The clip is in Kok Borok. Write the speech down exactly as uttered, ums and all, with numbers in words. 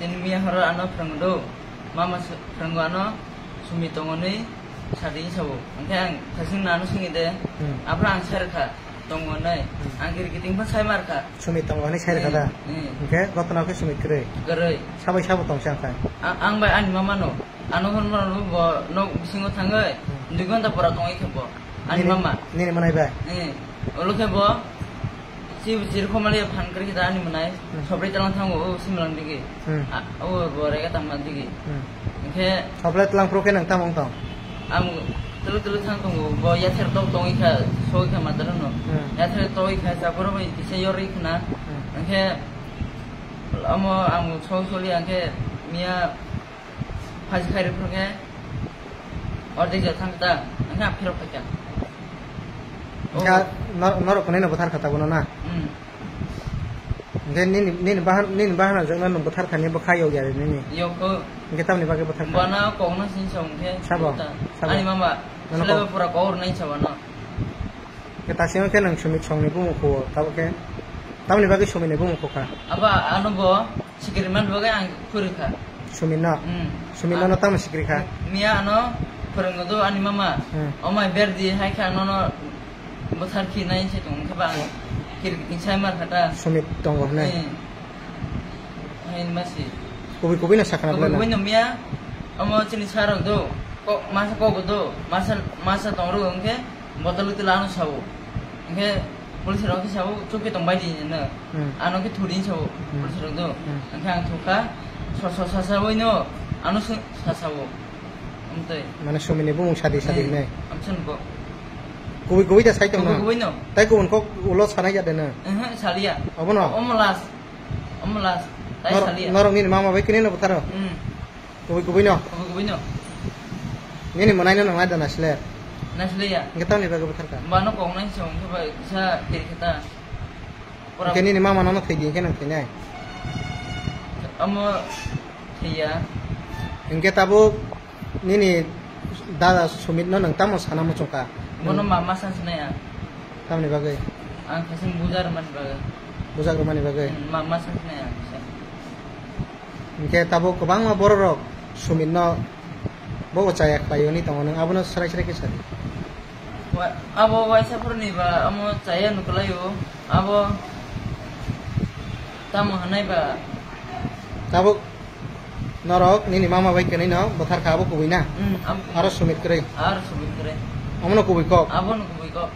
Chini miya horo ano phwrwngdo, mama se-, phwrwngo ano Sumit tongo nwi sadi sabo. Hwnkhe ang thasing nano swngwi de, Hmm. Aphra ang sai rwkha tongo nai. Hmm. Ang kiri kiting pha sai ma rwkha. Sumit tongo hwnwi sai rwkha da? Hmm, hmm. Hwnkhe gotno khe Sumit kwrwi? Kwrwi. Sabai sabo tong se ang kha? A-, ang bai ani mama no. Ano hwn mano bo nok bisingo thangwi Hmm. dui ghonta pora tongwi khe bo. Ani Nini, mama. Nini manai bai? Hmm. Olo khe bo. Si, si rwkho mali phan kwrwi khe da ani mwnai. Hmm. Sobrwi talang thango, o simlang digi. Hmm. A, o bo rega tangma digi. Hmm. Hwnkhe Sobrwi talang phuru khe nang tamo wng tong? Ang tulu tulu thang tongo, bo yather tok tongwi kha, soi kha mataro no. Hmm. Yather tokwi kha, chaporo bai kisa yorwi khna. Hmm. Hwnkhe amo ang soi soli hwnkhe miya Phaji khairok phuru khe ordek jora thang ta, hwnkhe ang phirok phaikha. Hwnkhe Oh. nor-, norok kwnwi no bwthar kha tabukno na? Hmm. Hwnkhe nini, nini bahan, nini bahan jwkno nwng bwthar thani bwkha yok ya nini? Yok kho. Hwnkhe tamni bagwi bwthar kha? Bana kokno sini sa hwnkhe Sabo? bwthar. Sabo? Ani mama, Nono silaibo kok- pura kok rwnai sa bana. Khe tasingma khe nwng Sumit songni bumung khuo, tabuk khe tamoni bagwi Sumit ni bumung khukha? Abo ano bo sikiri man bagwi ang phwrwkha. Sumit no? Hmm. Sumit no, Ah. no tamo sikiri kha? Miya ano phwrwngdo ani mama. Hmm. Omai berdi hai kha nono bwthar khi nai se tong khe ba ang kiri kiting sai mar kha ta. Sumit tongo hwnwi? Hmm. Hai masi. Kubui kubui no sakha na Kubui bwlai na? kubui no miya, omo chini sarok do, ko-, masa kobo do, masa, masa tong rw hwnkhe botol tila ano sao. Hwnkhe police rok khe sao, chukhe tong bai di no. Hmm. Ano khe thudi sao, Hmm. police rok do. Hmm. Hwnkhe ang thukha, so, so, sa, sa, oi no, ano sa, sa, sao. Amtwi. Mane Sumit ni bumung sadi sadi Hmm. hinai? Amswn ko. Kubui kubui da sai tong Kubui no? kubui no. Tai kubun kok ulo sanai ya de no? Ehe, salia. Obo no? Omo last. Omo last. Tai Nor-, salia. Norok nini mama bai kini no bwtharo? Hmm. Kubui kubui no? Kubui kubui no. Nini mwnai no nang lai da naisle? Naisle ya. Hwnkhe tamni bagwi bwthar kha? Ba no kok nai se hwnkhe ba kisa kiri khe ta. Pura Hwnkhe nini mama no no thwi di hwnkhe nang thwi nai? Omo thwi ya. Hwnkhe tabuk Nini dada Sumit no nwng tamo sana muchung kha? Bono ma, ma san sinai ang. Tamni bagwi? Ang khasing bujar man bagwi. Bujak rwmani bagwi? Hmm, ma, ma san sinai ang kisa. Hwnkhe tabuk kwbangma borok rok Sumit no bo chaya khlai hwnwi tongo, nwng abono srai srai khe sadi. Wa-, abo waisa phuruni ba amo chaya nukulai o. Abo tamo hanai ba. Tabuk norok nini mama bai kwnwi no bwthar kha, abo kubui na? Hmm, abo kubui. Aro Sumit kwrwi? Aro Sumit kwrwi. Omono kubui kok? Abono kubui kok.